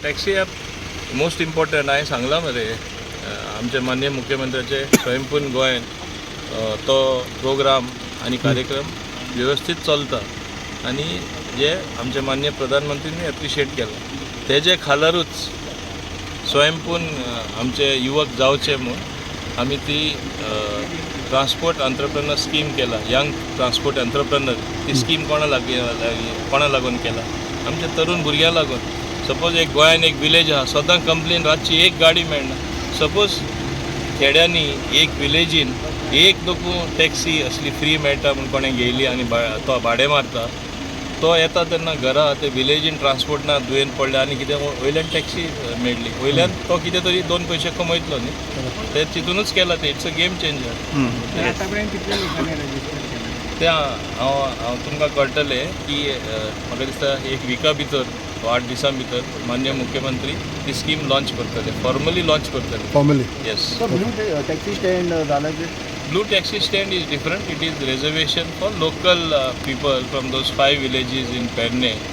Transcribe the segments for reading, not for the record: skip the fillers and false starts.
Taxi app most important. हांवें सांगलां मरे, आमचे माननीय मुख्यमंत्र्याचे स्वयंपूर्ण गोंयान तो प्रोग्राम आनी कार्यक्रम वेवस्थीत चलता आनी जे आमचे माननीय प्रधानमंत्रींनी एप्रिशिएट केला, तेजे खालारूच स्वयंपूर्ण आमचे युवक जावचे म्हूण आमी ती ट्रान्सपोर्ट अंत्रप्रनर स्कीम केला. यंग ट्रान्सपोर्ट अंत्रप्रनर ती स्कीम कोणा लागीं कोणा लागून केला? आमच्या तरुण भुरग्यां लागून. सपोज एक गोंयान एक विलेज आहा, सदां कंप्लेन, रातची एक गाडी मेळना. सपोज खेड्यांनी एक विलेजीन एक लोकू टॅक्सी असली फ्री मेळटा म्हूण कोणें घेयली आनी तो भाडें मारता, तो येता तेन्ना घरा ते विलेजीन ट्रान्सपोर्ट ना, दुयेंत पडले आनी कितें, वयल्यान टॅक्सी मेळ्ळी, वयल्यान तो कितें तरी दोन पयशे कमयतलो न्ही. ते चितूनच केला ते. It's a game changer. आतापर्यंत कितल्या लोकांनी रजिस्टर केलं? ते हांव हांव तुमकां कळटलें की म्हाका दिसता एक विका भितर, 8 दिसां भितर माननीय मुख्यमंत्री ती स्कीम लॉन्च करतले, फॉर्मली लॉन्च करतले. Formally. Yes. Blue taxi stand झालं की? Blue taxi stand is different. It is reservation for local people from those five villages in Pernem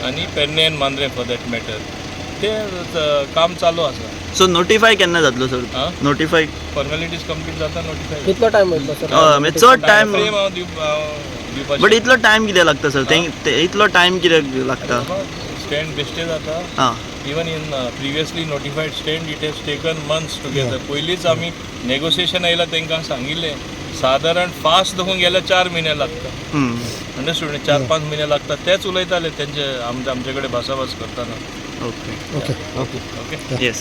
आणि Pernem and Mandrem for that matter. ते काम चालू आसा. So notify केन्ना जातलो सर? आं? नोटिफाय. फॉर्मेलिटीज कंप्लीट जाता, नोटिफाय. कितलो टायम वयतलो सर? म्हणजे चड टायम फ्रेम हांव दिवपाक. बट इतलो टायम कित्याक लागता सर? ते इतलो टायम कित्याक लागता? स्टँड बेश्टे जाता. Even in previously notified stand, it has taken months together. पयलींच आमी नेगोशिएशन आयला, तांकां सांगिल्लें, सादारण फास्ट धरून गेल्यार 4 म्हयने लागता. अंडरस्टूड? 4-5 म्हयने लागता. तेच उलयताले तेंचे आमचे कडेन भासाभास करतना. ओके. ओके. ओके. येस.